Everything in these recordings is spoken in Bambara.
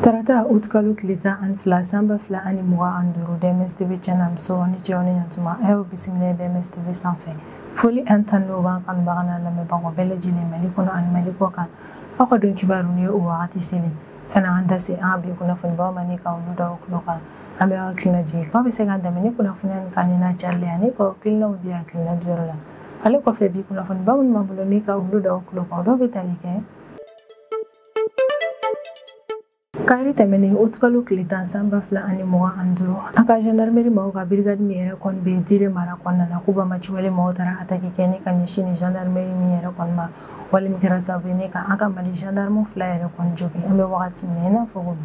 Tarata utkalo tile 12 san 2025 DMS TV channel musow ni cɛw ni ɲantuma a y'aw bisimila DMS TV sanfɛ. Foli an tan n'o b'an kanubaga n'a lamɛnbagaw bɛɛ lajɛlen Mali kɔnɔ ani Mali kɔ kan. Aw ka don kibaru ni o wagati selen sanni an da se an ka bi kunnafonibaw ma ni ka olu da aw tulo kan. An bɛ aw hakilina jigin k'aw bɛ se k'an dɛmɛ ni kunnafoniya nin ka ɲɛna carili ani k'aw hakilinaw di hakilina diyɔrɔ la. Ale kɔfɛ bi kunnafoniba minnu b'an bolo ni ka olu da aw tulo kan, o dɔw bɛ tali kɛ Kari tɛmɛnen utukalo tile 10 san 2025 an ka gendarmerie maaw ka brigade min yɛrɛ kɔni bɛ Dire mara kɔnɔna na, ko banbaanciwale maaw taara attaque kɛ ni ka ɲɛsin ni gendarmerie min yɛrɛ kɔni ma, wale min kɛra sababu ye ne ka an ka Mali gendarme 2 yɛrɛ kɔni jogin. An bɛ wagati min na i n'a fɔ ko bi.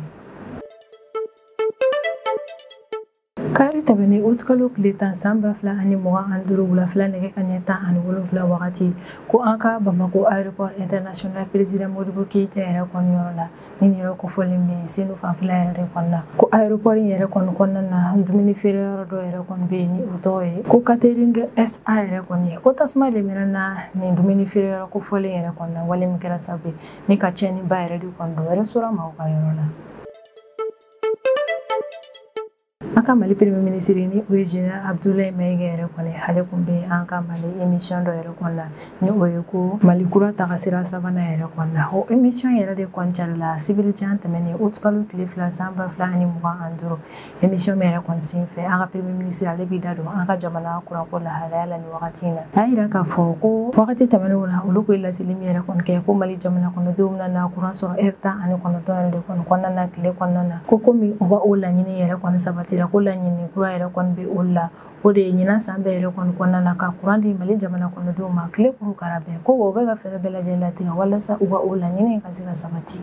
Kari tɛmɛnen utukalo tile 10 san 2025 wulafɛla nɛgɛ kanɲɛ 17 wagati, ko an ka Bamako aéroport international président Modibo Keïta yɛrɛ kɔni yɔrɔ la, ni nin yɔrɔ kofɔlen bɛ Senu fanfɛla yɛrɛ de kɔnɔna na, ko aéroport in yɛrɛ kɔni kɔnɔna na, dumuni feere yɔrɔ dɔ yɛrɛ kɔni bɛ yen ni o tɔgɔ ye ko catering SA yɛrɛ kɔni ye, ko tasuma de mɛnna nin dumuni feere yɔrɔ kofɔlen yɛrɛ kɔnɔna na, wale min kɛra sababu ye ni ka tiɲɛniba yɛrɛ de kɔni don restaurant maaw ka yɔrɔ la. An ka Mali premier ministre ni o ye Général Abdoulaye Maïga yɛrɛ kɔni, ale kun bɛ an ka Mali émission dɔ yɛrɛ kɔnɔna ni o ye ko Mali kura taga sira sabanan yɛrɛ kɔnɔna. O émission yɛrɛ de kɔni carila sibiri jan tɛmɛnen utukalo tile 2 san 2025. Émission min yɛrɛ kɔni senfɛ, an ka premier ministre ale b'i da don an ka jamana kuranko lahalaya la nin wagati in na. A y'a yira k'a fɔ ko wagati tɛmɛnenw na, olu kun ye laseli min yɛrɛ kɔni kɛ ko Mali jamana kɔnɔdenw bɛna na kuran sɔrɔ heure 19 yɛrɛ de kɔni kɔnɔna na tile kɔnɔna na, ko komi u ka o laɲini yɛrɛ kɔni sabatira, ko laɲini kura yɛrɛ kɔni bɛ olu la, o de ye ɲinan san bɛɛ yɛrɛ kɔni kɔnɔna na ka kuran di Mali jamana kɔnɔdenw ma tile kuru kara bɛɛ, ko o bɛ ka fɛɛrɛ bɛɛ lajɛlen latigɛ walasa u ka o laɲini ka se ka sabati.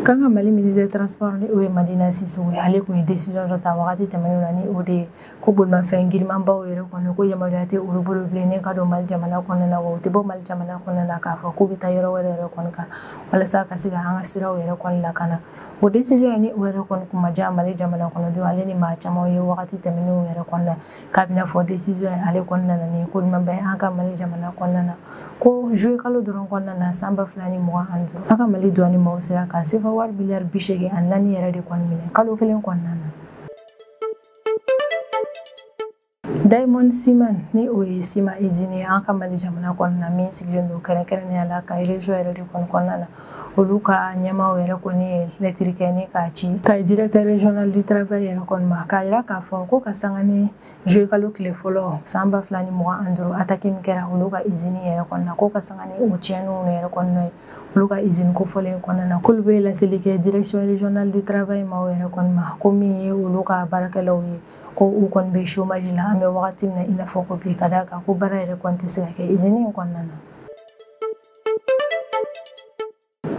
K'an ka Mali ministre des Transports ni o ye Madina Sissoco ye, ale kun ye décision dɔ ta wagati tɛmɛnenw na ni o de ye ko bolimafɛn girimanbaw yɛrɛ kɔni ko yamaruya tɛ olu bolo bilen ne ka don Mali jamana kɔnɔna na, wa u tɛ bɔ Mali jamana kɔnɔna na k'a fɔ k'u bɛ taa yɔrɔ wɛrɛ yɛrɛ kɔni kan walasa ka se ka an ka siraw yɛrɛ kɔni lakana. O décision ni o yɛrɛ kɔni kun ma diya Mali jamana kɔnɔdenw ale ni maa caman ye wagati tɛmɛnenw yɛrɛ kɔnɔna na, k'a bɛna fɔ décision ale kɔni nana ni ko ɲumanba ye an ka Mali jamana kɔnɔna na, ko juillet kalo dɔrɔn kɔnɔna na san 2025 an ka Mali douane maaw sera ka sefa wari miliyari 84 yɛrɛ de kɔni minɛ kalo kelen kɔnɔna na. Diamond Ciment ni o ye ciment usine ye an ka Mali jamana kɔnɔna na, min sigilen don kɛrɛnkɛrɛnnenya la ka région yɛrɛ de kɔni kɔnɔna na, olu ka ɲɛmaaw yɛrɛ kɔni ye lettre kɛ ni k'a ci ka directeur régional du travail yɛrɛ kɔni ma, k'a yira k'a fɔ ko ka sanga ni juillet kalo tile fɔlɔ san 2025 attaque min kɛra olu ka usine yɛrɛ kɔnɔna na, ko ka sanga ni o tiɲɛniw yɛrɛ kɔnɔna ye olu ka usine kofɔlen kɔnɔna na, k'olu bɛ laseli kɛ direction régionale du travail maaw yɛrɛ kɔni ma, ko min ye olu ka baarakɛlaw ye, ko u kɔni bɛ chômage la an bɛ wagati min na i n'a fɔ ko bi, ka d'a kan ko baara yɛrɛ kɔni tɛ se ka kɛ usine in kɔnɔna na.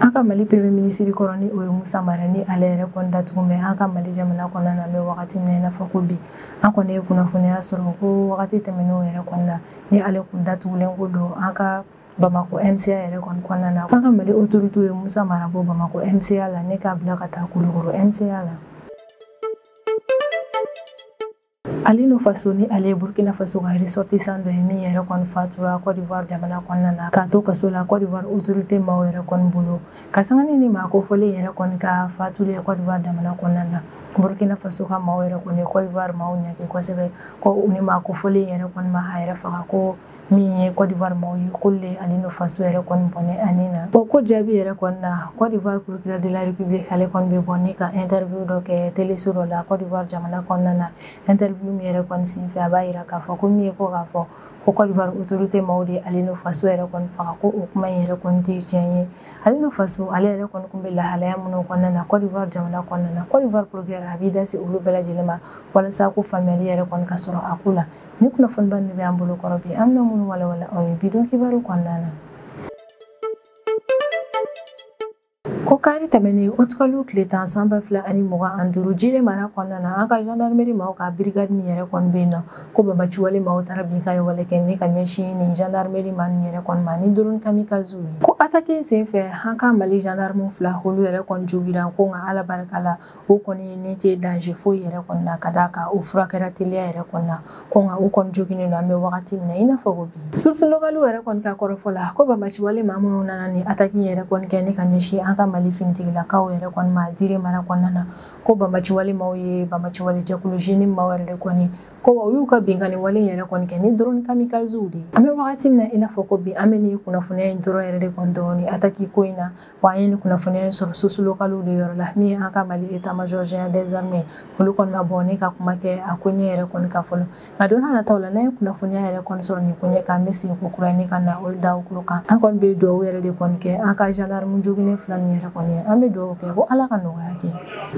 An ka Mali premier ministre kɔrɔ ni o ye Musa Mara ni ale yɛrɛ kɔni datugu bɛ an ka Mali jamana kɔnɔna na an bɛ wagati min na i n'a fɔ ko bi. An kɔni ye kunnafoniya sɔrɔ ko wagati tɛmɛnenw yɛrɛ kɔnɔna na ni ale kun datugulen ko don an ka Bamako MCA yɛrɛ kɔni kɔnɔna na. An ka Mali autorité ye Musa Mara bɔ Bamako MCA la ne k'a bila ka taa Kulukoro MCA la. Alino Faso ni ale ye Burkina Faso ka ressortissant dɔ ye min yɛrɛ kɔni fatura Côte d'Ivoire jamana kɔnɔna na k'a to kaso la Côte d'Ivoire autorité maaw yɛrɛ kɔni bolo, ka sanga ni maa kofɔlen yɛrɛ kɔni ka fatuli ye Côte d'Ivoire jamana kɔnɔna na. Burkina Faso ka maaw yɛrɛ kɔni Côte d'Ivoire maaw ɲangi kosɛbɛ, ko u ni maa kofɔlen yɛrɛ kɔni ma a yɛrɛ faga, ko min ye Côte d'Ivoire maaw ye k'olu de Alino Faso yɛrɛ kɔni bɔnɛ ani na. O ko jaabi yɛrɛ kɔni na, Côte d'Ivoire procureur de la République ale kɔni bɛ bɔ ni ka interview dɔ kɛ téléso dɔ la Côte d'Ivoire jamana kɔnɔna na. Interview min yɛrɛ kɔni senfɛ, a b'a yira k'a fɔ ko min ye ko k'a fɔ ko Côte d'Ivoire autorité maaw de Alino Faso yɛrɛ kɔni faga, ko o kuma in yɛrɛ kɔni tɛ tiɲɛ ye. Alino Faso ale yɛrɛ kɔni kun bɛ lahalaya minnu kɔnɔna na Côte d'Ivoire jamana kɔnɔna na, Côte d'Ivoire procureur a b'i da se olu bɛɛ lajɛlen ma walasa ko faamuyali yɛrɛ kɔni ka sɔrɔ a ko la. Ni kunnafoniba ninnu bɛ an bolo kɔrɔ bi, an bɛna minnu walawala aw ye bi don kibaru kɔnɔna na. Ko kari tɛmɛnen utikalo tile 10 san 2025 Jire mara kɔnɔna na, an ka gendarmerie maaw ka brigade min yɛrɛ kɔni bɛ yen nɔ, ko banbaanciwale maaw taara binkanni wale kɛ ni ka ɲɛsin nin gendarmerie maa ninnu yɛrɛ kɔni ma ni drone kamikaze ye. Ko attaque in senfɛ, an ka Mali gendarme 2 olu yɛrɛ kɔni jogira, ko nka Ala barika la, o kɔni ni tɛ danger foyi yɛrɛ kɔni na, ka d'a kan o furakɛra teliya yɛrɛ kɔni na, ko nka u kɔni joginnen don an bɛ wagati min na i n'a fɔ ko bi. Source locale yɛrɛ kɔni ka kɔrɔfɔ la, ko banbaanciwale maa minnu nana ni attaque in yɛrɛ kɔni kɛ ni ka ɲɛsin an ka Mali finitigilakaw yɛrɛ kɔni ma Jire mara kɔnɔna na, ko banbaanciwale maaw ye banbaanciwale jɛkulu JNIM maaw yɛrɛ de kɔni, ko wa u y'u ka binkanni wale yɛrɛ kɔni kɛ ni drone kamikazew de ye. An bɛ wagati min na i n'a fɔ ko bi, an bɛ nin kunnafoniya in dɔrɔn yɛrɛ de kɔni dɔn ni attaque ko in na, wa an ye nin kunnafoniya in sɔrɔ source locale de yɔrɔ la, min ye an ka Mali état-major général des armées, olu kɔni ma bɔ ne ka kuma kɛ a ko ɲɛ yɛrɛ kɔni kan fɔlɔ. Nka don n'a nataw la, n'an ye kunnafoniya yɛrɛ kɔni sɔrɔ nin ko ɲɛ kan, an bɛ segin ko kura ne ka na olu da tulo kan. An kɔni bɛ dugawu yɛrɛ de kɔni kɛ an ka gendarme joginnen 2 ninnu yɛrɛ kɔni ye, an bɛ dugawu kɛ ko Ala ka nɔgɔya kɛ.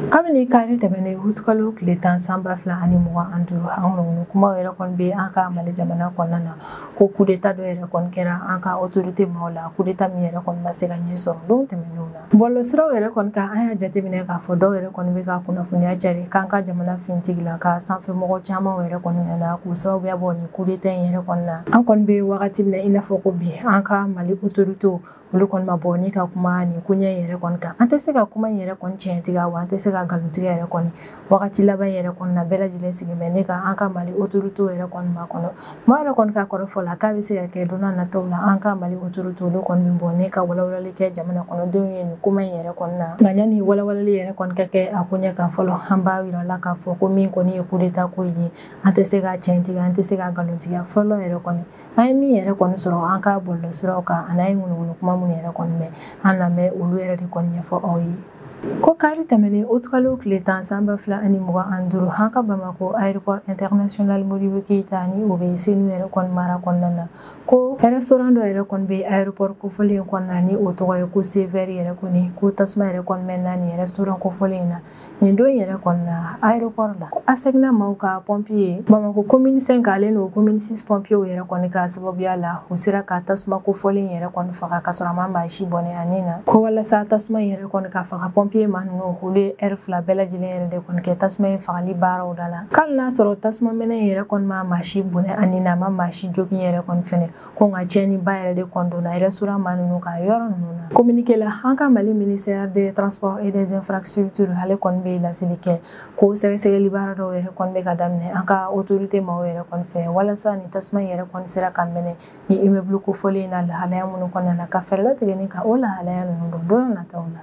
Kabini kari tɛmɛnen utikalo tile 10 san 2025, an kɔni kumaw yɛrɛ kɔni bɛ an ka Mali jamana kɔnɔna na, ko coup d'état dɔ yɛrɛ kɔni kɛra an ka autorité maaw la, coup d'état min yɛrɛ kɔni ma se ka ɲɛ sɔrɔ don tɛmɛnenw na. Bɔlɔlɔsiraw yɛrɛ kɔni kan, an y'a jateminɛ k'a fɔ dɔw yɛrɛ kɔni bɛ ka kunnafoniya cari k'an ka jamana finitigila ka sanfɛmɔgɔ caman yɛrɛ kɔni nana k'u sababuya bɔ nin coup d'état in yɛrɛ kɔni na. An kɔni bɛ wagati min na i n'a fɔ ko bi, an ka Mali autorité olu kɔni ma bɔ ni ka kuma nin koɲɛ in yɛrɛ kɔni kan. An tɛ se ka kuma in yɛrɛ kɔni tiɲɛtigiya, wa an tɛ se ka nkalontigɛ yɛrɛ kɔni. Wagati laban yɛrɛ kɔni na, bɛɛ lajɛlen sigi bɛ ne ka an ka Mali autorité yɛrɛ kɔni ma kɔnɔ. Maa yɛrɛ kɔni ka kɔrɔfɔ la, k'a bɛ se ka kɛ don n'a nataw la, an ka Mali autorité olu kɔni bɛ bɔ ne ka walawalali kɛ jamana kɔnɔdenw ye nin kuma in yɛrɛ kɔni na. Nka yanni walawalali yɛrɛ kɔni ka kɛ a koɲɛ kan fɔlɔ, an b'a yira la k'a fɔ ko min kɔni ye coup d'état ko ye, an tɛ se ka tiɲɛtigiya, an tɛ se ka nkalontigiya fɔlɔ yɛrɛ kɔni. An ye min yɛrɛ kɔni sɔrɔ an ka bɔlɔlɔsiraw kan, ani an ye ŋunuŋunu kuma minnu yɛrɛ kɔni mɛn, an lamɛn olu yɛrɛ de kɔni ɲɛfɔ aw ye. Ko kari tɛmɛnen utikalo tile 10 san 2025, an ka Bamako aéroport international Modibo Keïta ni o bɛ Senu yɛrɛ kɔni mara kɔnɔna na, ko restaurant dɔ yɛrɛ kɔni bɛ aéroport kofɔlen in kɔnɔna na, ni o tɔgɔ ye ko Sévère yɛrɛ kɔni, ko tasuma yɛrɛ kɔni mɛnna nin restaurant kofɔlen in na nin don yɛrɛ kɔni na aéroport la. Ko ASECNA maaw ka pompier Bamako commune 5 ale n'o commune 6 pompiers yɛrɛ kɔni ka sababuya la, u sera ka tasuma kofɔlen yɛrɛ kɔni faga ka sɔrɔ a ma maa si bɔnɛ a ni na. Ko walasa tasuma yɛrɛ kɔni ka faga, pompier maa ninnu olu ye heure 2 bɛɛ lajɛlen yɛrɛ de kɔni kɛ tasuma in fagali baaraw da la. K'ale n'a sɔrɔ tasuma mɛnɛ in yɛrɛ kɔni ma maa si bɔnɛ a ni na, a ma maa si jogin yɛrɛ kɔni fɛnɛ, ko nka tiɲɛniba yɛrɛ de kɔni donna restaurant maa ninnu ka yɔrɔ ninnu na. Communiqué la, an ka Mali ministère des transports et des infrastructures ale kɔni bɛ laseli kɛ ko sɛgɛsɛgɛli baara dɔw yɛrɛ kɔni bɛ ka daminɛ an ka autorité maaw yɛrɛ kɔni fɛ, walasa ni tasuma in yɛrɛ kɔni sera ka mɛnɛ ni immeuble kofɔlen in na lahalaya minnu kɔnɔna na, ka fɛɛrɛ latigɛ ni ka o lahalaya ninnu dɔn don nataw la.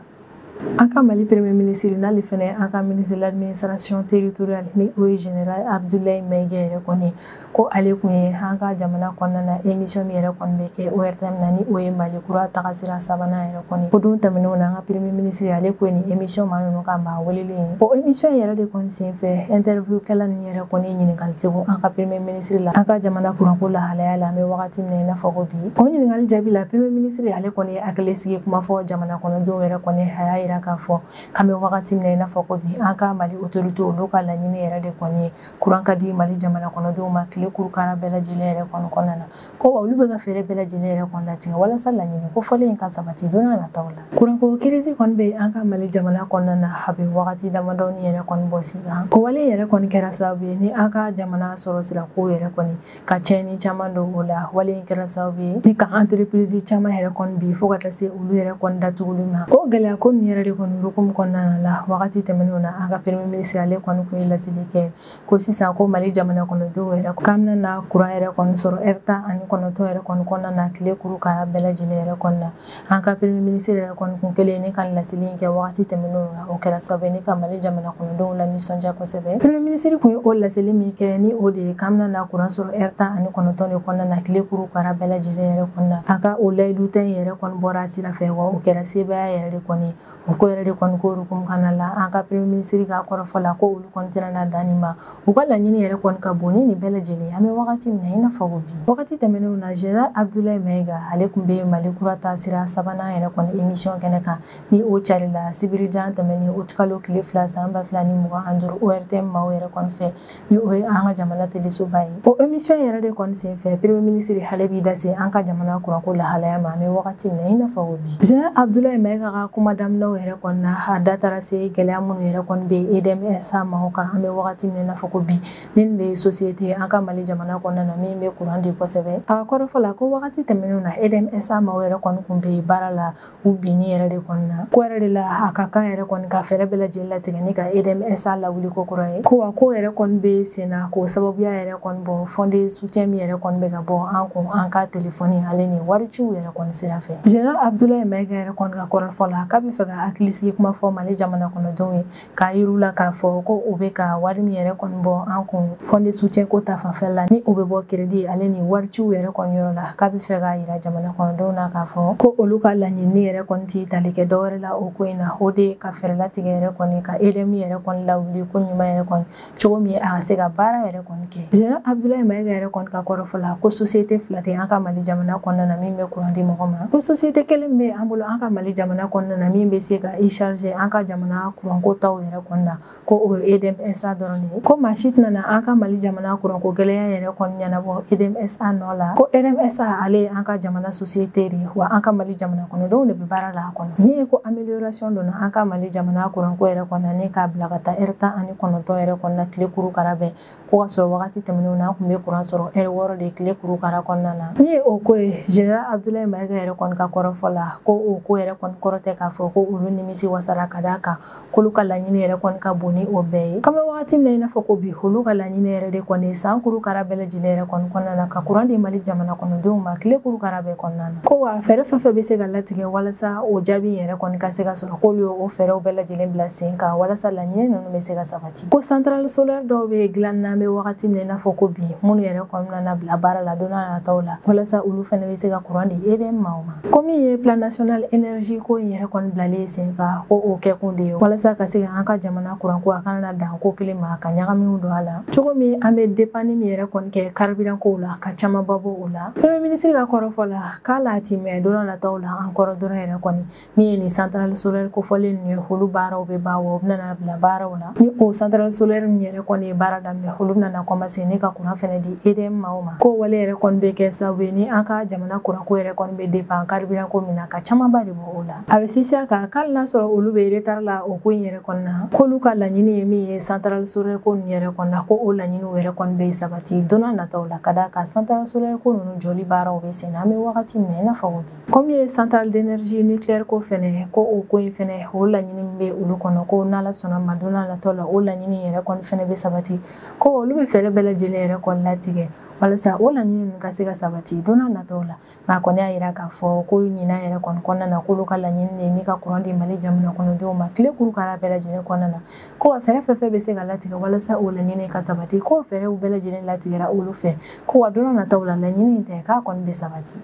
An ka Mali premier ministre n'ale fɛnɛ an ka ministre de l'administration territoriale ni o ye général Abdoulaye Maïga yɛrɛ kɔni, ko ale kun ye an ka jamana kɔnɔna na émission min yɛrɛ kɔni bɛ kɛ ORTM na, ni o ye Mali kura tagasira sabanan yɛrɛ kɔni. Ko don tɛmɛnenw na, an ka premier ministre ale kun ye nin émission maa ninnu ka maa welelen ye. O émission yɛrɛ de kɔni senfɛ, interview kɛla ninnu yɛrɛ kɔni ɲininkali segu an ka premier ministre la an ka jamana kuranko lahalaya la an bɛ wagati min na i n'a fɔ ko bi. O ɲininkali jaabi la, premier ministre ale kɔni ye hakili sigi kuma fɔ jamana kɔnɔdenw yɛrɛ kɔni, a y'a yira k'a fɔ k'an bɛ wagati min na i n'a fɔ ko bi, an ka Mali autorité olu ka laɲini yɛrɛ de kɔni ye kuran ka di Mali jamana kɔnɔdenw ma tile kurukara bɛɛ lajɛlen yɛrɛ kɔni kɔnɔna na, ko wa olu bɛ ka fɛɛrɛ bɛɛ lajɛlen yɛrɛ kɔni latigɛ walasa laɲini kofɔlen in ka sabati don n'a nataw la. Kuranko crise kɔni bɛ an ka Mali jamana kɔnɔna na, a bɛ wagati damadɔni yɛrɛ kɔni bɔ sisan. O wale yɛrɛ kɔni kɛra sababu ye ni an ka jamana sɔrɔ sira ko yɛrɛ kɔni ka tiɲɛni caman don o la. Wale in kɛra sababu ye ni ka entreprise caman yɛrɛ kɔni bi fo ka taa se olu yɛrɛ kɔni datuguli ma. O gɛlɛya ko ninnu yɛrɛ de kɔni hukumu kɔnɔna la, wagati tɛmɛnenw na, an ka premier ministre ale kɔni kun ye laseli kɛ ko sisan ko Mali jamana kɔnɔdenw yɛrɛ k'an bɛna na kuran yɛrɛ kɔni sɔrɔ heure 19 yɛrɛ kɔni kɔnɔna na tile kurukara bɛɛ lajɛlen yɛrɛ kɔni na. An ka premier ministre yɛrɛ kɔni kun kɛlen ne ka laseli in kɛ wagati tɛmɛnenw na, o kɛra sababu ye ne ka Mali jamana kɔnɔdenw la nisɔndiya kosɛbɛ. Premier ministre kun ye o laseli min kɛ, ni o de ye k'an bɛna na kuran sɔrɔ heure 19 de kɔnɔna na tile kurukara bɛɛ lajɛlen yɛrɛ kɔni na, a ka o layidu ta in yɛrɛ kɔni bɔra a sira fɛ, wa o kɛra sebaaya yɛrɛ de kɔni. O ko yɛrɛ de kɔni ko hukumu kɔnɔna la, an ka premier ministre ka kɔrɔfɔ la ko olu kɔni tɛna na dan nin ma, u ka laɲini yɛrɛ kɔni ka bon ni nin bɛɛ lajɛlen. An bɛ wagati min na i n'a fɔ ko bi, wagati tɛmɛnenw na, général Abdoulaye Maïga ale kun bɛ Mali kura taasira sabanan yɛrɛ kɔni émission kɛnɛ kan, ni o carila sibirijan tɛmɛnen utikalo tile 2 san 2025 ORTM maaw yɛrɛ kɔni fɛ, ni o ye an ka jamana telesoba ye. O émission yɛrɛ de kɔni senfɛ, premier ministre ale b'i da se an ka jamana kuranko lahalaya ma an bɛ wagati min na i n'a fɔ ko bi. Général Abdoulaye Maïga ka kuma daminɛw yɛrɛ kɔni na, a da taara se gɛlɛya minnu yɛrɛ kɔni bɛ EDM SA maaw kan an bɛ wagati min na i n'a fɔ ko bi, ni nin de ye société an ka Mali jamana kɔnɔna na min bɛ courant di kosɛbɛ. A ka kɔrɔfɔ la, ko wagati tɛmɛnenw na EDM SA maaw yɛrɛ kɔni kun bɛ baara la u binni yɛrɛ de kɔni na, ko yɛrɛ de la a ka kan yɛrɛ kɔni ka fɛɛrɛ bɛɛ lajɛlen latigɛ ni ka EDM SA lawuli ko kura ye. Ko wa ko yɛrɛ kɔni bɛ sen na k'o sababuya yɛrɛ kɔni bɔ fonds de soutien min yɛrɛ kɔni bɛ ka bɔ an kun an ka telefɔni ale ni wariciw yɛrɛ kɔni sira fɛ. Général Abdoulaye Maïga yɛrɛ kɔni ka kɔrɔfɔ la, k'a bɛ fɛ ka hakilisigi kuma fɔ Mali jamana kɔnɔdenw ye, k'a yir'u la k'a fɔ ko u bɛ ka wari min yɛrɛ kɔni bɔ an kun fonds de soutien ko ta fanfɛ la, ni o bɛ bɔ crédit ale ni wariciw yɛrɛ kɔni yɔrɔ la, k'a bɛ fɛ k'a yira jamana kɔnɔdenw na k'a fɔ ko olu ka laɲini yɛrɛ kɔni ti tali kɛ dɔwɛrɛ la o ko in na, o de ye ka fɛɛrɛ latigɛ yɛrɛ kɔni ka EDM yɛrɛ kɔni lawuli ko ɲuman yɛrɛ kɔni cogo min a ka se ka baara yɛrɛ kɔni kɛ. Général Abdoulaye Maïga yɛrɛ kɔni ka kɔrɔfɔ la, ko société fila tɛ an ka Mali jamana kɔnɔna na min bɛ courant di mɔgɔ ma, ko société kelen bɛ an bolo an ka Mali jamana kɔnɔna na min bɛ se ka i charger an ka jamana courant ko taw yɛrɛ kɔni na, ko o ye EDM SA dɔrɔn de ye. Ko maa si tɛna na an ka Mali jamana courant ko gɛlɛya yɛrɛ kɔni ɲɛnabɔ EDM SA nɔ la, ko EDM SA ale ye an ka jamana société de ye, wa an ka Mali jamana kɔnɔdenw de bɛ baara la a kɔnɔ. Min ye ko amélioration donna an ka Mali jamana courant ko yɛrɛ kɔni na ni k'a bila ka taa heure 19 yɛrɛ kɔni na tile kurukara bɛɛ, ko ka sɔrɔ wagati tɛmɛnenw na an tun bɛ courant sɔrɔ heure 6 de tile kurukara kɔnɔna na. Min ye o ko ye, Général Abdoulaye Maïga yɛrɛ kɔni ka kɔrɔfɔ la, ko o ko yɛrɛ kɔni kɔrɔ tɛ k'a fɔ ko olu nimisi wasara ka d'a kan k'olu ka laɲini yɛrɛ kɔni ka bon ni o bɛɛ ye. K'an bɛ wagati min na i n'a fɔ ko bi, olu ka laɲini yɛrɛ de kɔni san kurukara bɛɛ lajɛlen yɛrɛ kɔni kɔnɔna na ka courant di Mali jamana kɔnɔdenw ma tile kurukara bɛɛ kɔnɔna na. Ko wa fɛɛrɛ fɛn fɛn bɛ se ka latigɛ walasa o jaabi yɛrɛ kɔni ka se ka sɔrɔ, k'olu ye o fɛɛrɛw bɛɛ lajɛlen bila sen kan walasa laɲini ninnu bɛ se ka sabati. Ko centrale solaire dɔw bɛ dilan n'an bɛ wagati min na i n'a fɔ ko bi, minnu yɛrɛ kɔni nana bila baara la don n'a nataw la walasa olu fana bɛ se ka courant di EDM maaw ma. Ko min ye plan national énergie ko in yɛrɛ kɔni bilalen sen kan, ko o kɛkun de ye walasa ka se ka an ka jamana courant ko a kana na dan ko kelen ma ka ɲagamiw don a la, cogo min an bɛ dépense min yɛrɛ kɔni kɛ carburant kow la ka camanba bɔ o la. Premier ministre ka kɔrɔfɔ la, k'a la ti mɛn don n'a nataw la an kɔrɔ dɔrɔn yɛrɛ kɔni min ye nin centrale solaire kofɔlen ninnu ye, olu baaraw bɛ ban wa u bɛna bila baaraw la. Ni o centrale solaire ninnu yɛrɛ kɔni ye baara daminɛ, olu bɛna commencer ni ka courant fɛnɛ di EDM maaw ma. Ko wale yɛrɛ kɔni bɛ kɛ sababu ye ni an ka jamana courant ko yɛrɛ kɔni bɛ dépend carburant ko min na ka camanba de bɔ o la. A bɛ sinsin a kan k'ale n'a sɔrɔ olu bɛ retard la o ko in yɛrɛ kɔni na, k'olu ka laɲini ye min ye centrale solaire ko ninnu yɛrɛ kɔni na, ko o laɲiniw yɛrɛ kɔni bɛ sabati don n'a nataw la, ka d'a kan centrale solaire ko ninnu jɔli baaraw bɛ sen na an bɛ wagati min na i n'a fɔ ko bi. Komi ye centrale d'énergie nucléaire ko fɛnɛ, ko o ko in fɛnɛ o laɲini min bɛ olu kɔnɔ, ko n'Ala sɔnna ma don n'a nataw la o laɲini yɛrɛ kɔni fɛnɛ bɛ sabati, ko olu bɛ fɛɛrɛ bɛɛ lajɛlen yɛrɛ kɔni latigɛ walasa o laɲini ninnu ka se ka sabati don n'a nataw la. Nka kɔni y'a yira k'a fɔ ko ɲinan yɛrɛ kɔni kɔnɔna na k'olu ka laɲini de ye ni ka courant di Mali jamana kɔnɔdenw ma tile kurukara bɛɛ lajɛlen kɔnɔna na, ko wa fɛɛrɛ fɛn fɛn bɛ se ka latigɛ walasa o laɲini ka sabati, k'o fɛɛrɛw bɛɛ lajɛlen latigɛra olu fɛ, ko wa don n'a nataw la laɲini tɛ k'a kɔni bɛ sabati.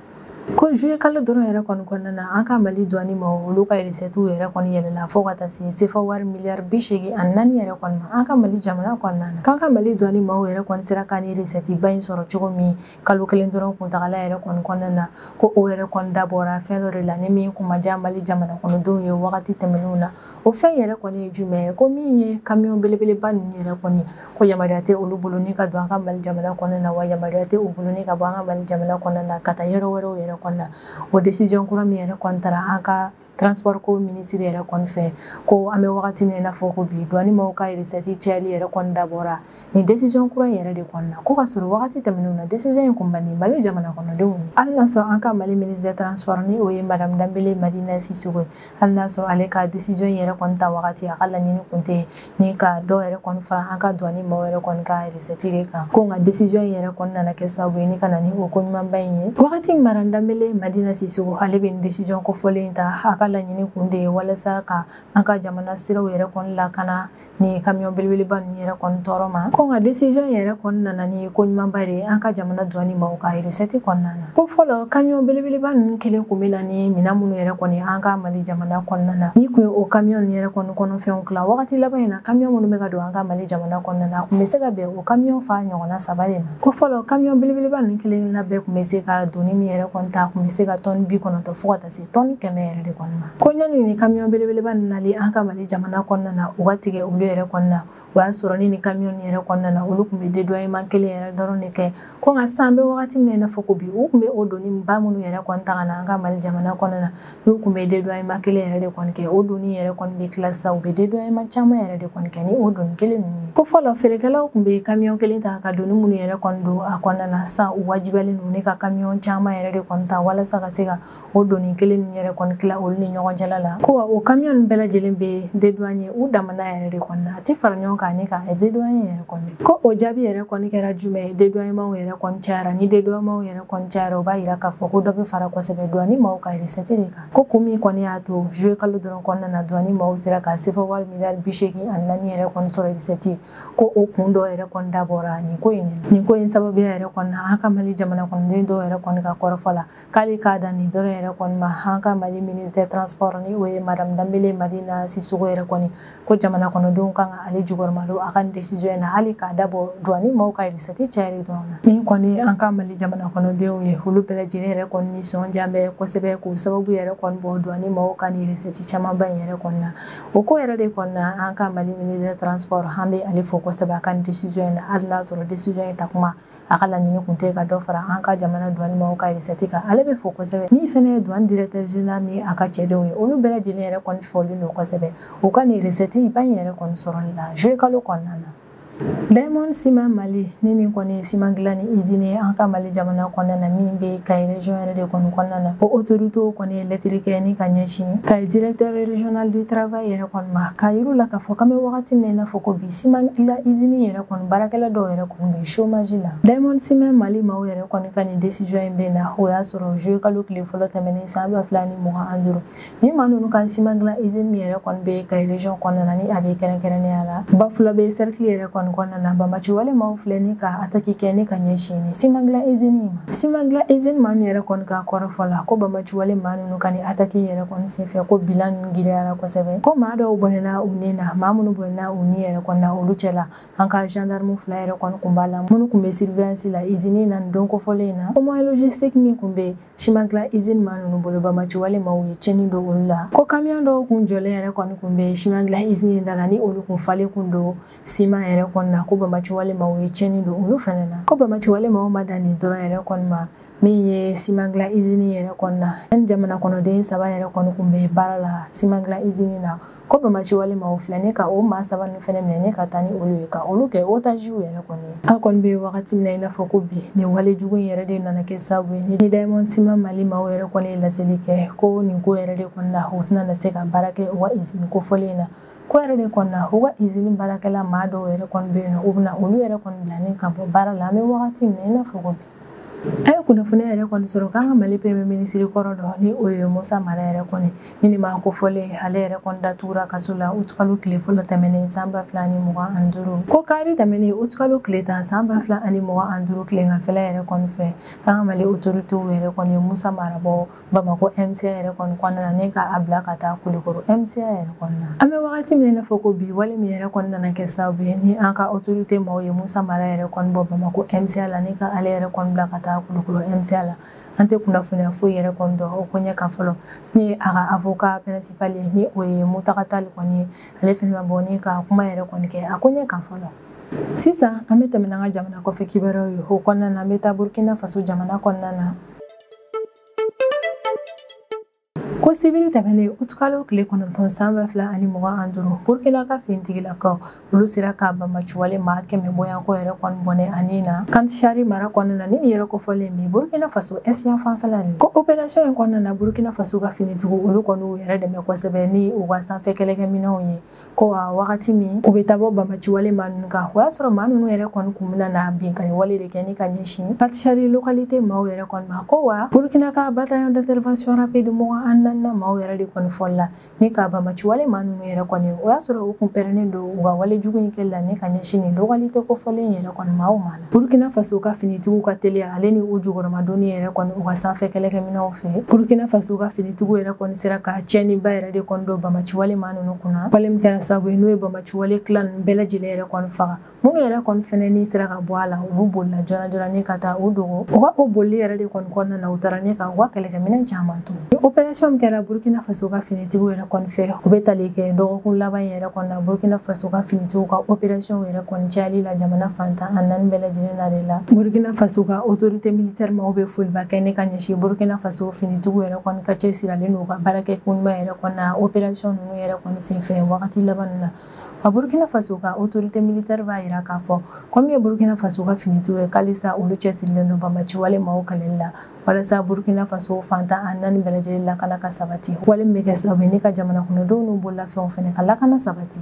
Ko juillet kalo dɔrɔn yɛrɛ kɔni kɔnɔna na an ka Mali douane ma olu ka recette yɛrɛ kɔni yɛlɛla fo ka taa se CFA wari miliyari 84 yɛrɛ kɔni ma an ka Mali jamana kɔnɔna na. K'an ka Mali douane maaw yɛrɛ kɔni sera ka ni recette ba in sɔrɔ cogo min kalo kelen dɔrɔn kuntagala yɛrɛ kɔni kɔnɔna na, ko o yɛrɛ kɔni dabɔra fɛn dɔ de la ni min kun ma diya Mali jamana kɔnɔdenw ye wagati tɛmɛnenw na. O fɛn yɛrɛ kɔni ye jumɛn ye? Ko min ye camion belebeleba ninnu yɛrɛ kɔni, ko yamaruya tɛ olu bolo ni ka don an ka Mali jamana kɔnɔna na, wa yamaruya tɛ u bolo ni ka bɔ an ka Mali jamana kɔnɔna na ka taa yɔrɔ wɛrɛw yɛrɛ kɔni na. O décision kura min yɛrɛ kɔni taara an ka transport ko ministre yɛrɛ kɔni fɛ, ko an bɛ wagati min na i n'a fɔ ko bi douane maaw ka recette cayali yɛrɛ kɔni dabɔra nin décision kura yɛrɛ de kɔni na, ko ka sɔrɔ wagati tɛmɛnenw na décision in kun man di Mali jamana kɔnɔdenw ye. Hali n'a sɔrɔ an ka Mali ministre des transports ni o ye madame Danbele Madina Sissoko ye, hali n'a sɔrɔ ale ka décision yɛrɛ kɔni ta wagati a ka laɲini kun tɛ ni ka dɔw yɛrɛ kɔni fara an ka douane maaw yɛrɛ kɔni ka recette de kan, ko nka décision yɛrɛ kɔni nana kɛ sababu ye ni ka na ni o ko ɲumanba in ye. Wagati madame Danbele Madina Sissoko ale bɛ nin décision kofɔlen ta, a ka laɲini kun de ye walasa ka an ka jamana siraw yɛrɛ kɔni lakana ni camion belebeleba ninnu yɛrɛ kɔni tɔɔrɔ ma. Ko nka décision yɛrɛ kɔni nana ni ko ɲumanba de ye an ka jamana douane maaw ka recette kɔnɔna na. Ko fɔlɔ camion belebeleba ninnu kelen kun bɛ na ni minɛn minnu yɛrɛ kɔni an ka Mali jamana kɔnɔna na, ni kun ye o camion ninnu yɛrɛ kɔni kɔnɔfɛnw tila wagati laban in na, camion minnu bɛ ka don an ka Mali jamana kɔnɔna na a kun bɛ se ka bɛn o camion fa ɲɔgɔnna 3 de ma. Ko fɔlɔ camion belebeleba ninnu kelen na bɛɛ kun bɛ se ka doni min yɛrɛ kɔni ta, a kun bɛ se ka tɔni 90 fo ka taa se tɔni 100 yɛrɛ de kɔni. kɔni ma. Ko ɲani ni camion belebeleba nali an ka Mali jamana kɔnɔna na u ka tigɛ olu yɛrɛ kɔni na, o y'a sɔrɔ ni camion yɛrɛ kɔnɔna na olu tun bɛ dédouanement kelen yɛrɛ dɔrɔn de kɛ. Ko nka sisan an bɛ wagati min na i n'a fɔ ko bi, u tun bɛ o doni ba minnu yɛrɛ kɔni ta ka na an ka Mali jamana kɔnɔna na, n'u tun bɛ dédouanement kelen yɛrɛ de kɔni kɛ, o doni yɛrɛ kɔni bɛ tila sisan u bɛ dédouanement caman yɛrɛ de kɔni kɛ ni o doni kelen ninnu ye. Ko fɔlɔ feerekɛlaw tun bɛ camion kelen ta ka doni minnu yɛrɛ kɔni don a kɔnɔna na, sisan u wajibiyalen don ne ka camion caman yɛrɛ de kɔni ta walasa ka se ka o doni kelen ninnu yɛrɛ kɔni tila olu ni ɲɔgɔn cɛla la. Ko wa o camion bɛɛ lajɛlen bɛ dédouaner u damana yɛrɛ de kɔni na, a ti fara ɲɔgɔn kan ne ka dédouaner yɛrɛ kɔni. Ko o jaabi yɛrɛ kɔni kɛra jumɛn ye? Dédouanement yɛrɛ kɔni cayara. Ni dédouanement yɛrɛ kɔni cayara, o b'a yira k'a fɔ ko dɔ bɛ fara kosɛbɛ douane maaw ka recette de kan. Ko kun min kɔni y'a to juillet kalo dɔrɔn kɔnɔna na douane maaw sera ka CFA wari miliyari 84 yɛrɛ kɔni sɔrɔ recette, ko o kun dɔ yɛrɛ kɔni dabɔra nin ko in de la. Nin ko in sababuya yɛrɛ kɔni na, an ka Mali jamana kɔnɔden dɔw yɛrɛ kɔni ka kɔrɔfɔ la k'ale k'a dan nin dɔrɔn yɛrɛ kɔni ma, an ka Mali ministre des transports ni o ye madame Danbele Madina Sissoco yɛrɛ kɔni, ko jamana kɔnɔdenw kan ka ale jukɔrɔma don a ka nin décision in na, hali k'a dabɔ douane maaw ka recette cayali dɔrɔn na. Min kɔni an ka Mali jamana kɔnɔdenw ye, olu bɛɛ lajɛlen yɛrɛ kɔni nisɔndiya bɛ kosɛbɛ k'o sababu yɛrɛ kɔni bɔ douane maaw ka nin recette camanba in yɛrɛ kɔni na. O ko yɛrɛ de kɔni na, an ka Mali ministre des transports an bɛ ale fo kosɛbɛ a ka nin décision in na, hali n'a sɔrɔ décision in ta kuma a ka laɲini kun tɛ ka dɔ fara an ka jamana douane maaw ka recette kan, ale bɛ fo kosɛbɛ. Min fɛnɛ ye douane directeur général ni a ka cɛdenw ye, olu bɛɛ lajɛlen yɛrɛ kɔni fɔlen don kosɛbɛ u ka nin recette ba in yɛrɛ kɔni sɔrɔli la juillet kalo kɔnɔna na. Diamond Ciment Mali ni nin kɔni siman dilan ni usine an ka Mali jamana kɔnɔna na min bɛ Kayi région yɛrɛ de kɔni kɔnɔna na, o autorité kɔni ye lettre kɛ ni ka ɲɛsin Kayi directeur régional du travail yɛrɛ kɔni ma, k'a yir'u la k'a fɔ k'an bɛ wagati min na i n'a fɔ ko bi siman dilan usine yɛrɛ kɔni baarakɛla dɔw yɛrɛ kɔni bɛ chômage la. Diamond Ciment Mali maaw yɛrɛ kɔni ka nin décision in bɛ na, o y'a sɔrɔ juillet kalo tile fɔlɔ tɛmɛnen san 2025, ni maa ninnu ka siman dilan usine min yɛrɛ kɔni bɛ Kayi région kɔnɔna na ni a bɛ kɛrɛnkɛrɛnnenya la Bafulabe cercle yɛrɛ kɔni kɔnɔna na, banbaci wale maaw filɛ ni ka attaque kɛ ni ka ɲɛsin ni siman dilan usine ma. Siman dilan usine maa ninnu yɛrɛ kɔni ka kɔrɔfɔ la ko banbaci wale maa ninnu ka nin attaque yɛrɛ kɔni senfɛ ko bilan ninnu girinyara kosɛbɛ, ko maa dɔw bɔnɛna u ni na, maa minnu bɔnɛna u ni yɛrɛ kɔni na olu cɛla an ka gendarme 2 yɛrɛ kɔni kun b'a la minnu kun bɛ surveillance la usine na nin don kofɔlen in na. Ko moyen logistique min kun bɛ siman dilan usine maa ninnu bolo, banbaci wale maaw ye tiɲɛni don olu la. Ko camion dɔw kun jɔlen yɛrɛ kɔni kun bɛ siman dilan usine da la ni olu kun falen kun don siman yɛrɛ kɔni na, ko banbaci wale maaw ye tiɲɛni don olu fɛnɛ na. Ko banbaci wale maaw ma dan nin dɔrɔn yɛrɛ kɔni ma, min ye siman dilan usine yɛrɛ kɔni na, ni jamana kɔnɔden 3 yɛrɛ kɔni kun bɛ baara la siman dilan usine na, ko banbaci wale maaw filɛ ne ka o maa 3 ninnu fɛnɛ minɛ ne ka taa ni olu ye ka olu kɛ otage yɛrɛ kɔni ye. An kɔni bɛ wagati min na i n'a fɔ ko bi, nin wale jugu in yɛrɛ de nana kɛ sababu ye ni Diamond Ciment Mali maaw yɛrɛ kɔni ye laseli kɛ ko nin ko yɛrɛ de kɔni na u tɛna na se ka baara kɛ u ka usine kofɔlen in na. Ko yɛrɛ de kɔni na u ka usine baarakɛla maa dɔw yɛrɛ kɔni bɛ yen nɔ, u bɛna olu yɛrɛ kɔni bila ne ka bɔ baara la an bɛ wagati min na i n'a fɔ ko bi. An ye kunnafoniya yɛrɛ kɔni sɔrɔ k'an ka Mali premier ministre kɔrɔ dɔ ni o ye Musa Mara yɛrɛ kɔni ni maa kofɔlen ale yɛrɛ kɔni datugura kaso la utikalo tile fɔlɔ tɛmɛnen san 2025. Ko kari tɛmɛnen utikalo tile 10 san 2025 tileganfɛla yɛrɛ kɔni fɛ k'an ka Mali autorités yɛrɛ kɔni Musa Mara bɔ Bamakɔ MCA yɛrɛ kɔni kɔnɔna na ne ka a bila ka taa Kulukoro MCA yɛrɛ kɔni na. An bɛ wagati min na i n'a fɔ ko bi, wale min yɛrɛ kɔni nana kɛ sababu ye ni an ka autorité maaw ye Musa Mara yɛrɛ kɔni bɔ Bamakɔ MCA la ne ka ale yɛrɛ kɔni bila ka taa Kulukoro MCA la, an tɛ kunnafoniya foyi yɛrɛ kɔni dɔn o ko ɲɛ kan fɔlɔ. Ni ye a ka avocat principal ye ni o ye Mountaga Tall kɔni ye, ale fɛnɛ ma bɔ ni ka kuma yɛrɛ kɔni kɛ a ko ɲɛ kan fɔlɔ. Sisan an bɛ tɛmɛ n'an ka jamana kɔfɛ kibaruyaw ye, o kɔnɔna na an bɛ taa Burkina Faso jamana kɔnɔna na. Ko sibiri tɛmɛnen utikalo tile 9 san 2025, Burkina ka finitigilakaw olu sera ka banbaciwale maa 100 bɔɲɔgɔnko yɛrɛ kɔni bɔnɛ ani na Kantishari mara kɔnɔna na ni nin yɛrɛ kofɔlen bɛ Burkina Faso Est fanfɛla de. Ko opération in kɔnɔna na Burkina Faso ka finitigiw olu kɔni y'u yɛrɛ dɛmɛ kosɛbɛ ni u ka sanfɛ kɛlɛkɛminɛnw ye. Ko a wagati min u bɛ taa bɔ banbaciwale maa ninnu kan, o y'a sɔrɔ maa ninnu yɛrɛ kɔni kun bɛna na binkanni wale de kɛ ni ka ɲɛsin Kantishari localité maaw yɛrɛ kɔni ma. Ko wa Burkina ka bataillon d'intervention rapide 24 maaw yɛrɛ de kɔni fɔlɔ la ni ka banbaciwale maa ninnu yɛrɛ kɔni, o y'a sɔrɔ u kun pɛrɛnnen don u ka wale jugu in kɛli la ni ka ɲɛsin nin localité kofɔlen yɛrɛ kɔni maaw ma la. Burkina Faso ka finitigiw ka teliya ale ni u jukɔrɔmadonni yɛrɛ kɔni u ka sanfɛ kɛlɛkɛminɛnw fɛ, Burkina Faso ka finitigiw yɛrɛ kɔni sera ka tiɲɛniba yɛrɛ de kɔni don banbaciwale maa ninnu kunna, wale min kɛra sababu ye n'o ye banbaciwale clan ninnu bɛɛ lajɛlen yɛrɛ kɔni faga. Minnu yɛrɛ kɔni fɛnɛ ni sera ka bɔ a la, olu bolila joona joona ni ka taa u dogo. U ka o bolili yɛrɛ de kɔni kɔnɔna na, u taara ni ka u ka kɛlɛkɛminɛn caman to. Ni opération min kɛra Burkina Faso ka finitigiw yɛrɛ kɔni fɛ, u bɛ tali kɛ dɔgɔkun laban yɛrɛ kɔni na Burkina Faso ka finitigiw ka opération yɛrɛ kɔni cayali la jamana fantan a naani bɛɛ lajɛlen na de la. Burkina Faso ka autorité militaire maaw bɛ foliba kɛ ne ka ɲɛsin Burkina Faso finitigiw yɛrɛ kɔni ka cɛsiralen n'u ka baarakɛ kunɲuman yɛrɛ kɔni na opération ninnu yɛrɛ kɔni senfɛ wagati laban ninnu na. Wa Burkina Faso ka autorité militaire b'a yira k'a fɔ ko min ye Burkina Faso ka finitigiw ye k'alisa olu cɛsirilen don banbaanciwale maaw kɛlɛli la walasa Burkina Faso fantan a naani bɛɛ lajɛlen lakana ka sabati, wale min bɛ kɛ sababu ye ne ka jamana kɔnɔdenw n'u bololafɛnw fɛnɛ ka lakana sabati.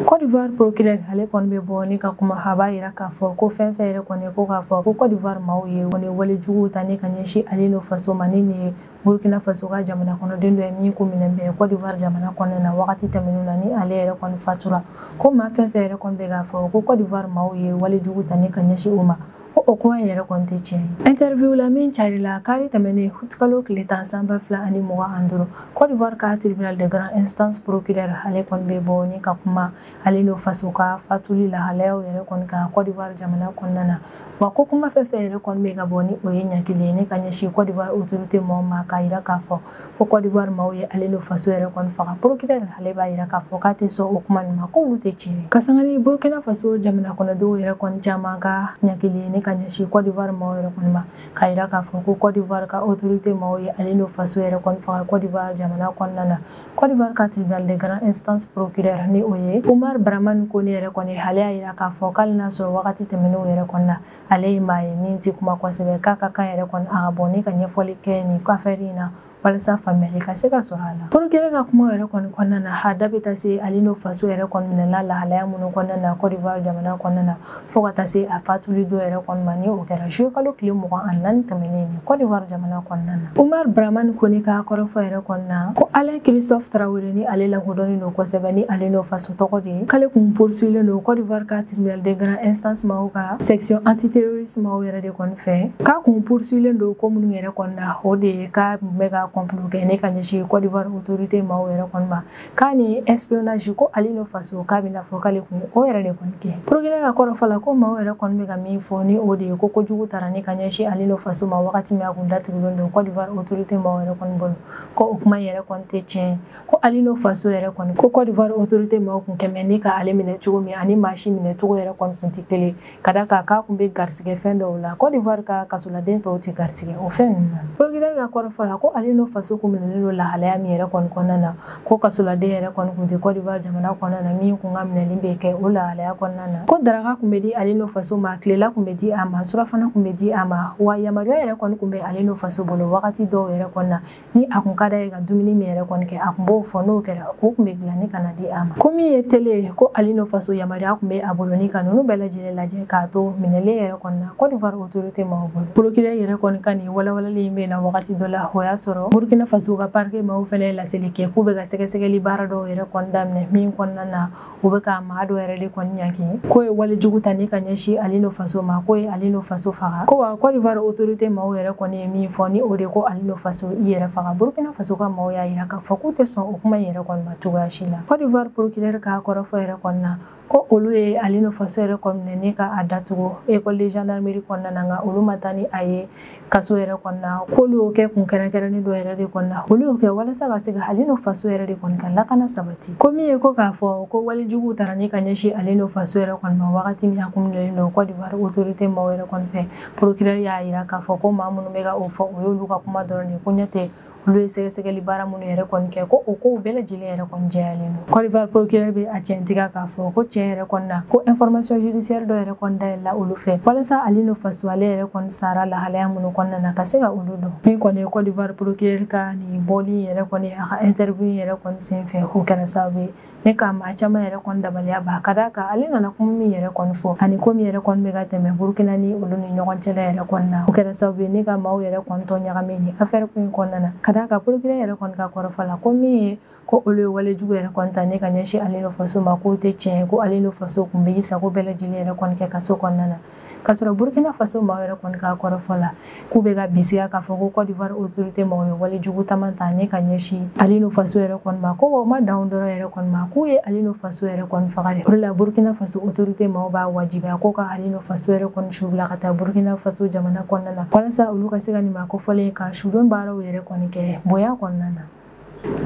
Côte d'Ivoire procureur ale kɔni bɛ bɔ ni ka kuma, a b'a yira k'a fɔ ko fɛn fɛn yɛrɛ kɔni ko k'a fɔ ko Côte d'Ivoire maaw ye kɔni wale juguw ta ne ka ɲɛsin ale n'o faso ma, ni nin ye Burkina Faso ka jamana kɔnɔden dɔ ye min ko minɛ bɛ Côte d'Ivoire jamana kɔnɔna na wagati tɛmɛnenw na ni ale yɛrɛ kɔni fatura, ko maa fɛn fɛn yɛrɛ kɔni bɛ k'a fɔ ko Côte d'Ivoire maaw ye wale jugu ta ne ka ɲɛsin o ma, ko o kuma yɛrɛ kɔni tɛ tiɲɛ ye. Interview la min carila kari tɛmɛnen kalo tile 10 san 2025, Côte d'Ivoire ka tribunal de grande instance procureur ale kɔni bɛ bɔ ni ka kuma ale n'o faso ka fatuli lahalayaw yɛrɛ kɔni ka Côte d'Ivoire jamana kɔnɔna na. Wa ko kuma fɛn fɛn yɛrɛ kɔni bɛ ka bɔ ni o ye ɲangili ye ne ka ɲɛsin Côte d'Ivoire autorité maaw ma, k'a yira k'a fɔ ko Côte d'Ivoire maaw ye ale n'o faso yɛrɛ kɔni faga. Procureur ale b'a yira k'a fɔ k'a tɛ sɔn o kuma nin ma, k'olu tɛ tiɲɛ ye. Ka sanga ni Burkina Faso jamana kɔnɔdenw yɛrɛ kɔni caman ka ɲangili ye ne ka ɲɛsin Côte d'Ivoire maaw yɛrɛ kɔni ma, k'a yira k'a fɔ ko Côte d'Ivoire ka autorité maaw ye ale n'o faso yɛrɛ kɔni faga Côte d'Ivoire jamana kɔnɔna na. Côte d'Ivoire ka tribunal de grande instance procureur ni o ye Oumar Dramane Kone yɛrɛ kɔni, ale y'a yira k'a fɔ k'ale n'a sɔrɔ wagati tɛmɛnenw yɛrɛ kɔni na ale ye maa ye min ti kuma kosɛbɛ, k'a ka kan yɛrɛ kɔni a ka bɔ ni ka ɲɛfɔli kɛ nin affaire in na walasa faamuyali ka se ka sɔrɔ a la. Procureur ka kuma yɛrɛ kɔni kɔnɔna na, a da bɛ taa se ale n'o faso yɛrɛ kɔni minɛna lahalaya minnu kɔnɔna na Côte d'Ivoire jamana kɔnɔna na fo ka taa se a fatuli don yɛrɛ kɔni ma, ni o kɛra juillet kalo tile 24 tɛmɛnen ni Côte d'Ivoire jamana kɔnɔna na. Oumar Dramane Kone ka kɔrɔfɔ yɛrɛ kɔnɔna na ko Alain Christophe Traoré ni ale lakodɔnnen don kosɛbɛ ni ale n'o faso tɔgɔ de ye, k'ale kun poursuivilen don Côte d'Ivoire ka tribunal de grande instance maaw ka section antiterroriste maaw yɛrɛ de kɔni fɛ, k'a kun poursuivilen don ko minnu yɛrɛ kɔni na, o de ye k'a kun bɛ ka complot kɛ ne ka ɲɛsin Côte d'Ivoire autorité maaw yɛrɛ kɔni ma, k'a ni espionnage ko ale n'o faso k'a bɛna fɔ k'ale kun ye o yɛrɛ de kɔni kɛ. Procureur ka kɔrɔfɔ la ko maaw yɛrɛ kɔni bɛ ka min fɔ ni o de ye ko kojugu taara ne ka ɲɛsin ale n'o faso ma wagati min a kun datugulen don Côte d'Ivoire autorité maaw yɛrɛ kɔni bolo, ko o kuma yɛrɛ kɔni tɛ tiɲɛ ye, ko ale n'o faso yɛrɛ kɔni ko Côte d'Ivoire autorité maaw kun kɛmɛ ne ka ale minɛ cogo min ani maa si minɛ cogo yɛrɛ kɔni kun tɛ kelen, ka d'a kan k'a kun bɛ garisigɛ fɛn dɔw la, Côte d'Ivoire ka kasoladen tɔw tɛ garisigɛ o fɛn ninnu na. Procureur ka kɔrɔfɔ la ko ale n'o faso kun minɛlen don lahalaya min yɛrɛ kɔni kɔnɔna na, ko kasoladen yɛrɛ kɔni kun tɛ Côte d'Ivoire jamana kɔnɔna na min kun ka minɛli bɛ kɛ o lahalaya kɔnɔna na, ko daraka kun bɛ di ale n'o faso ma, tilela kun bɛ di a ma, surafana kun bɛ di a ma, wa yamaruya yɛrɛ kɔni kun bɛ ale n'o faso bolo wagati dɔw yɛrɛ kɔni na ni a kun ka d'a ye ka dumuni min yɛrɛ kɔni kɛ a kun b'o fɔ, n'o kɛra o kun bɛ dilan ni ka na di a ma. Ko min ye tele ye ko ale n'o faso yamaruya kun bɛ a bolo ni ka ninnu bɛɛ lajɛlen lajɛ k'a to minɛlen yɛrɛ kɔni na Côte d'Ivoire autorité maaw bolo. Procureur yɛrɛ kɔni ka nin walawalali in bɛ na wagati dɔ la, o y'a sɔrɔ Burkina Faso ka parquet maaw fɛnɛ laseli kɛ k'u bɛ ka sɛgɛsɛgɛli baara dɔw yɛrɛ kɔni daminɛ min kɔnɔna na u bɛ ka maa dɔw yɛrɛ de kɔni ɲangi k'o ye walejugu ta ni ka ɲɛsin ale n'o faso ma, k'o ye ale n'o faso faga, ko wa Côte d'Ivoire autorité maaw yɛrɛ kɔni ye min fɔ ni o de ko ale n'o faso i yɛrɛ faga. Burkina Faso ka maaw y'a yira k'a fɔ k'u tɛ sɔn o kuma in yɛrɛ kɔni ma cogoya si la. Côte d'Ivoire procureur ka kɔrɔfɔ yɛrɛ kɔni na ko olu ye ale n'o faso yɛrɛ kɔni minɛ ni ka a datugu école de gendarmerie kɔnɔna na, nka olu ma taa ni a ye kaso yɛrɛ kɔnɔna na, k'olu y'o kɛ kun kɛrɛnkɛrɛnnen dɔ yɛrɛ de kɔnɔna na, olu y'o kɛ walasa ka se ka ale n'o faso yɛrɛ de kɔni ka lakana sabati. Ko min ye ko k'a fɔ ko walejuguw taara ni ka ɲɛsin ale n'o faso yɛrɛ kɔni ma wagati min a kun minɛlen don Côte d'Ivoire autorité maaw yɛrɛ kɔni fɛ, procureur y'a yira k'a fɔ ko maa minnu bɛ ka o fɔ o y'olu ka kuma dɔrɔn de ye, ko ɲɛ tɛ olu ye sɛgɛsɛgɛli baara minnu yɛrɛ kɔni kɛ ko o kow bɛɛ lajɛlen yɛrɛ kɔni jɛyalen don. Côte d'Ivoire procureur bɛ a tiɲɛtigiya k'a fɔ ko tiɲɛ yɛrɛ kɔni na ko information judiciaire dɔ yɛrɛ kɔni dayɛlɛla olu fɛ walasa ale n'o faso ale yɛrɛ kɔni sara lahalaya minnu kɔnɔna na ka se ka olu dɔn. Min kɔni ye Côte d'Ivoire procureur ka nin bɔli yɛrɛ kɔni a ka interview yɛrɛ kɔni senfɛ, o kɛra sababu ye ne ka maa caman yɛrɛ kɔni dabaliya ba, ka d'a kan ale nana kuma min yɛrɛ kɔni fɔ ani ko min yɛrɛ kɔni bɛ ka tɛmɛ Burkina ni olu ni ɲɔgɔn cɛla yɛrɛ kɔni na, o kɛra sababu ye ne ka maaw yɛrɛ kɔni tɔ ɲagami ni affaire ko in kɔnɔna na, ka d'a kan procureur yɛrɛ kɔni ka kɔrɔfɔ la ko min ye ko olu ye walejugu yɛrɛ kɔni ta ne ka ɲɛsin ale n'o faso ma k'o tɛ tiɲɛ ye, ko ale n'o faso kun bɛ i sago bɛɛ lajɛlen yɛrɛ kɔni kɛ kaso kɔnɔna na, k'a sɔrɔ Burkina Faso maaw yɛrɛ kɔni ka kɔrɔfɔ la k'u bɛ ka bisiya k'a fɔ ko Côte d'Ivoire autorité maaw ye walejugu taama ta ne ka ɲɛsin ale n'o faso yɛrɛ kɔni ma, ko wa u ma dan dɔrɔn yɛrɛ kɔni ma k'u ye ale n'o faso yɛrɛ kɔni faga de. O de la Burkina Faso autorité maaw b'a wajibiya ko ka ale n'o faso yɛrɛ kɔni su bila ka taa Burkina Faso jamana kɔnɔna na walasa olu ka se ka nin maa kofɔlen ka sudon baaraw yɛrɛ kɔni kɛ bonya kɔnɔna na.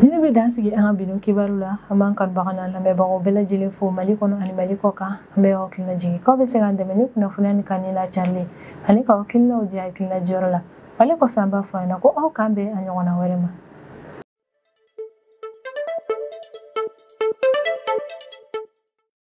Ni ne bɛ dan sigi an ka bi don kibaru la. An b'an kanubaga n'an lamɛnbagaw bɛɛ lajɛlen fo Mali kɔnɔ ani Mali kɔ kan. An bɛ aw hakilina jigin k'aw bɛ se k'an dɛmɛ ni kunnafoniya ni kanni la carilen ani k'aw hakilinaw di hakilina jɔyɔrɔ la. Wale kɔfɛ, an b'a fɔ a ɲɛna ko aw k'an bɛn a ɲɔgɔnna wɛrɛ ma.